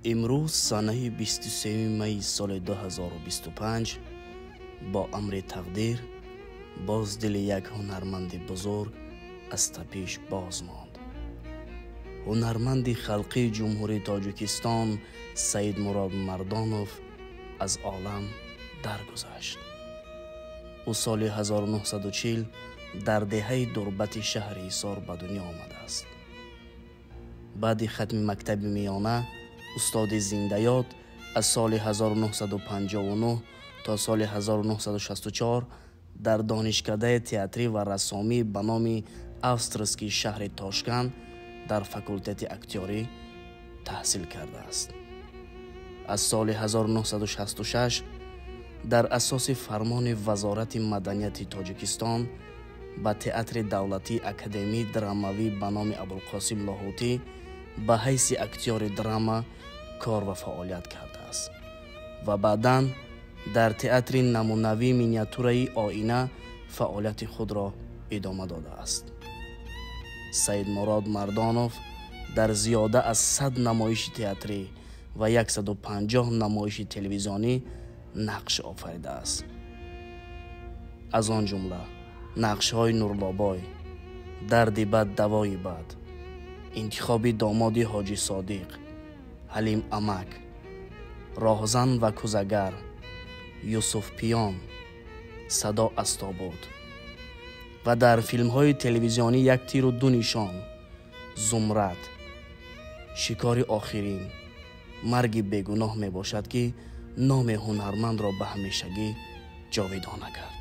Имрӯз санаи 23 майи соли 2025 бо амри тақдир боз дили як ҳунарманди бузург аз тапиш боз монд. Ҳунарманди халқии Ҷумҳурии Тоҷикистон Саидмурод Мардонов аз олам даргузашт. Ӯ соли 1940 дар деҳаи Дурбати шаҳри Ҳисор ба дунё омадааст. Баъди хатми мактаби миёна устоди зиндаёд аз соли 1959 то соли 1964 дар Донишкадаи театрӣ ва рассомӣ ба номи Австрийский шаҳри Тошканд дар факултети актёрӣ таҳсил кардааст. Аз соли 1966 дар асоси фармони Вазорати маданияти Тоҷикистон ба Театри давлатии академии драмавӣ ба номи Абулқосим Лоҳутӣ ба ҳайси актёри драма кор ва фаъолият кардааст ва баъдан дар театри намунавии миниатюраи «Оина» фаъолияти худро идома додааст. Саидмурод Мардонов дар зиёда аз 100 намоиши театрӣ ва 150 намоиши телевизионӣ нақш офаридааст. Аз он ҷумла нақшҳои Нурлобой, Дарди бад, давои бад, Интихоби домоди Ҳоҷи Содиқ, Ҳалим амак, Роҳзан ва кӯзагар, Юсуф Пиён, Садо аз тобут ва дар филмҳои телевизионӣ «Як тиру ду нишон», Зумрад, Шикори охирин, Марги бегуноҳ мебошад, ки номи ҳунармандро ба ҳамешагӣ ҷовидона кард.